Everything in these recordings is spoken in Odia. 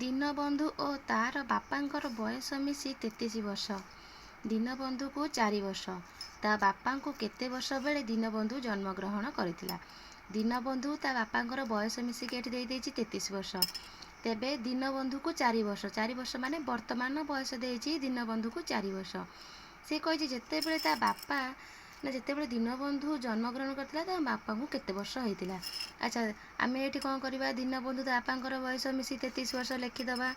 ଦୀନବନ୍ଧୁ ଓ ତା'ର ବାପାଙ୍କର ବୟସ ମିଶି 33 ବର୍ଷ। ଦୀନବନ୍ଧୁକୁ 4 ବର୍ଷ। ତା ବାପାଙ୍କୁ କେତେ ବର୍ଷ ବେଳେ ଦୀନବନ୍ଧୁ ଜନ୍ମଗ୍ରହଣ କରିଥିଲା? ଦୀନବନ୍ଧୁ ତା ବାପାଙ୍କର ବୟସ ମିଶିକି ଏଠି ଦେଇଦେଇଛି 33 ବର୍ଷ। ତେବେ ଦୀନବନ୍ଧୁକୁ 4 ବର୍ଷ, 4 ବର୍ଷ ମାନେ ବର୍ତ୍ତମାନ ବୟସ ଦେଇଛି ଦୀନବନ୍ଧୁକୁ 4 ବର୍ଷ। ସେ କହିଛି ଯେତେବେଳେ ତା ବାପା ନା ଯେତେବେଳେ ଦୀନବନ୍ଧୁ ଜନ୍ମଗ୍ରହଣ କରିଥିଲା ତା ବାପାଙ୍କୁ କେତେ ବର୍ଷ ହେଇଥିଲା? ଆଚ୍ଛା, ଆମେ ଏଠି କ'ଣ କରିବା? ଦୀନବନ୍ଧୁ ତା ବାପାଙ୍କର ବୟସ ମିଶି 33 ବର୍ଷ ଲେଖିଦେବା।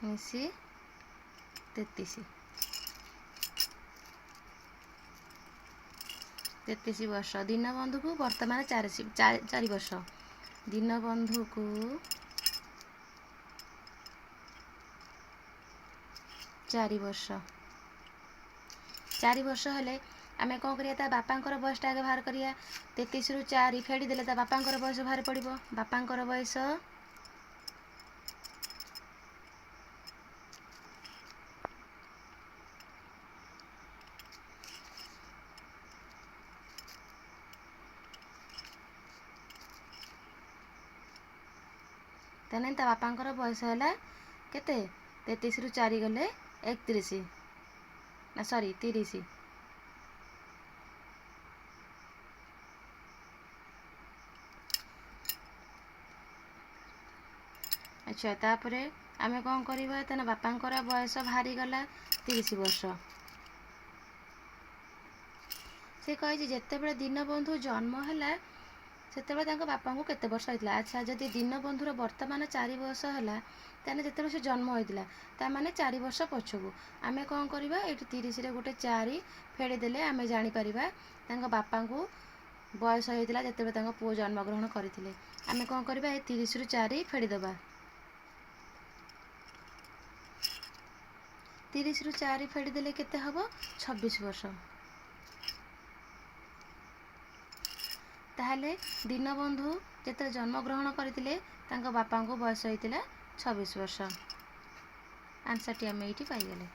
ମିଶି 33, 33 ବର୍ଷ। ଦୀନବନ୍ଧୁକୁ ବର୍ତ୍ତମାନ 4 ବର୍ଷ। ଦୀନବନ୍ଧୁକୁ 4 ବର୍ଷ। 4 ବର୍ଷ ହେଲେ ଆମେ କ'ଣ କରିବା? ତା ବାପାଙ୍କର ବୟସଟା ଆଗେ ବାହାର କରିବା। 33ରୁ 4 ଫେଡ଼ିଦେଲେ ତା ବାପାଙ୍କର ବୟସ ବାହାରି ପଡ଼ିବ। ବାପାଙ୍କର ବୟସ ତାହେଲେ ତା ବାପାଙ୍କର ବୟସ ହେଲା କେତେ? 33ରୁ 4 ଗଲେ 31, ନା ସରି 30। ଆଚ୍ଛା, ତାପରେ ଆମେ କ'ଣ କରିବା? ତାହେଲେ ବାପାଙ୍କର ବୟସ ବାହାରିଗଲା 30 ବର୍ଷ। ସେ କହିଛି ଯେତେବେଳେ ଦୀନବନ୍ଧୁ ଜନ୍ମ ହେଲା ସେତେବେଳେ ତାଙ୍କ ବାପାଙ୍କୁ କେତେ ବର୍ଷ ହେଇଥିଲା? ଆଚ୍ଛା, ଯଦି ଦୀନବନ୍ଧୁର ବର୍ତ୍ତମାନ 4 ବର୍ଷ ହେଲା, ତାହେଲେ ଯେତେବେଳେ ସେ ଜନ୍ମ ହୋଇଥିଲା ତାମାନେ 4 ବର୍ଷ ପଛକୁ ଆମେ କ'ଣ କରିବା? ଏଇଠି 30ରେ ଗୋଟେ 4 ଫେଡ଼ିଦେଲେ ଆମେ ଜାଣିପାରିବା ତାଙ୍କ ବାପାଙ୍କୁ ବୟସ ହେଇଥିଲା ଯେତେବେଳେ ତାଙ୍କ ପୁଅ ଜନ୍ମଗ୍ରହଣ କରିଥିଲେ। ଆମେ କ'ଣ କରିବା? ଏ 30ରୁ 4 ଫେଡ଼ିଦେବା। 30ରୁ 4 ଫେଡ଼ିଦେଲେ କେତେ ହେବ? 26 ବର୍ଷ। ତାହେଲେ ଦୀନବନ୍ଧୁ ଯେତେବେଳେ ଜନ୍ମଗ୍ରହଣ କରିଥିଲେ ତାଙ୍କ ବାପାଙ୍କୁ ବୟସ ହେଇଥିଲା 26 ବର୍ଷ। ଆନ୍ସର୍ଟି ଆମେ ଏଇଠି ପାଇଗଲେ।